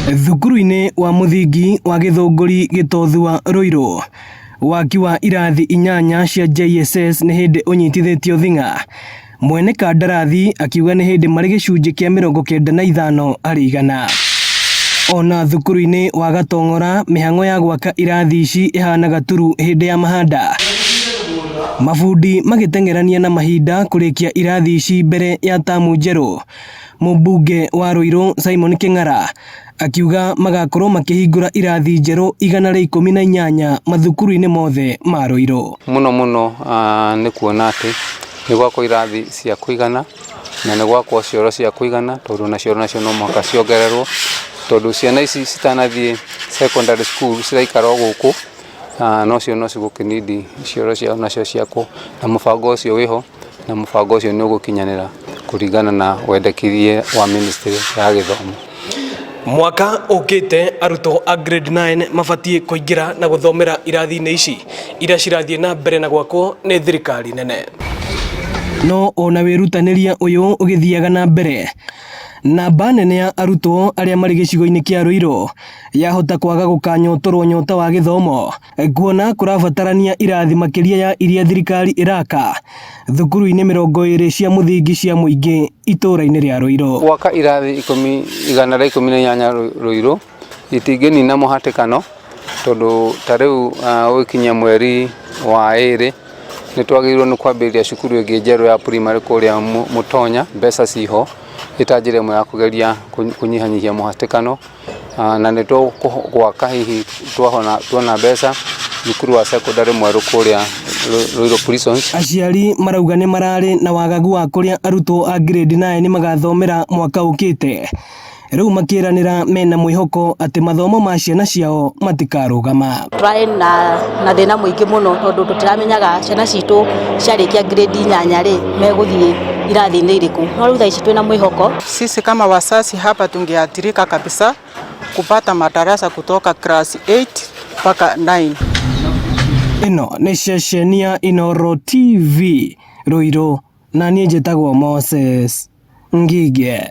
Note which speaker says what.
Speaker 1: Thukuru-inĩ wa mũthingi wa Gĩthũngũri Gĩtothua Ruiru, waki wa irathi 8 cia JSS nĩ hĩndĩ ũnyitithĩtio thing'a. Mwene kandarathi akiuga nĩ hĩndĩ marĩ gĩcunjĩ kĩa 95%. Ona thukuru-inĩ wa Gatong'ora mĩhang'o ya gwaka irathi ici ĩhana gaturu hĩndĩ ya mahanda. Mabundi magĩteng'erania na mahinda kũrĩkia irathi ici mbere ya tamu njerũ. Mũmbunge wa Ruiru Simon Kĩng'ara akiuga magakorwo makĩhingũra irathi njerũ 118 mathukuru-inĩ mothe ma Ruiru.
Speaker 2: Mũno mũno nĩ kuona atĩ nĩ gwakwo irathi cia kũigana na nĩ gwakwo cioro cia kũigana, tondũ na cioro nacio no mũhaka ciongererwo, tondũ ciana ici citanathiĩ secondary school ciraikara o gũkũ, no cio no cigũkĩ need cioro ciao nacio ciakwo, na mũbango ũcio wĩho, na mũbango ũcio nĩ ũgũkinyanĩra kũringana na wendekithie wa ministry ya gĩthomo.
Speaker 1: Mwaka ũkĩte arutwo a grade 9 mabatiĩ kũingĩra na gũthomera irathi-inĩ ici iria cirathiĩ na mbere na gwakwo nĩ thirikari nene. No ona wĩrutanĩria ũyũ ũgĩthiaga na mbere, namba nene ya arutwo arĩa marĩ gĩcigo-inĩ kĩa Ruiru yahota kwaga gũkanyotorwo nyota wa gĩthomo, kuona kũrabatarania irathi makĩria ya iria thirikari ĩraka thukuru-inĩ 20 cia mũthingi cia mũingĩ itũũra-inĩ rĩa Ruiru.
Speaker 2: Gwaka irathi 118 Ruiru itingĩnina mũhatĩkano, tondũ ta rĩu ũgĩkinyia mweri wa 2 nĩ twagĩrĩirwo nĩ kwambĩrĩria cukuru ĩngĩ njerũ ya primary kũrĩa Mũtonya, mbeca ciho, ĩta njĩra ĩmwe ya kũgeria kũnyihanyihia mũhatĩkano, na nĩ tũgwaka hihi tuona mbeca thukuru wa secondary mwerũ kũrĩa Ruiru Prisons.
Speaker 1: Aciari marauga nĩ mararĩ na wagagu wa kũrĩa arutwo a grade 9 magathomera mwaka ũkĩte. Rĩu makĩranĩra mena mwĩhoko atĩ mathomo ma ciana ciao matikarũgama.
Speaker 3: Tũrarĩ na thĩna mũingĩ mũno, tondũ tũtiramenyaga ciana citũ ciarĩkia grade 8 rĩ, megũthiĩ irathi-inĩ irĩkũ, no rĩu thaa ici twĩna mwĩhoko.
Speaker 4: Sisi kama wazazi hapa tungeathirika kabisa kupata madarasa kutoka class 8 mpaka 9.
Speaker 1: Ĩno nĩ ceceni ya Inooro TV Ruiru, na niĩ njĩtagwo Moses Ngige.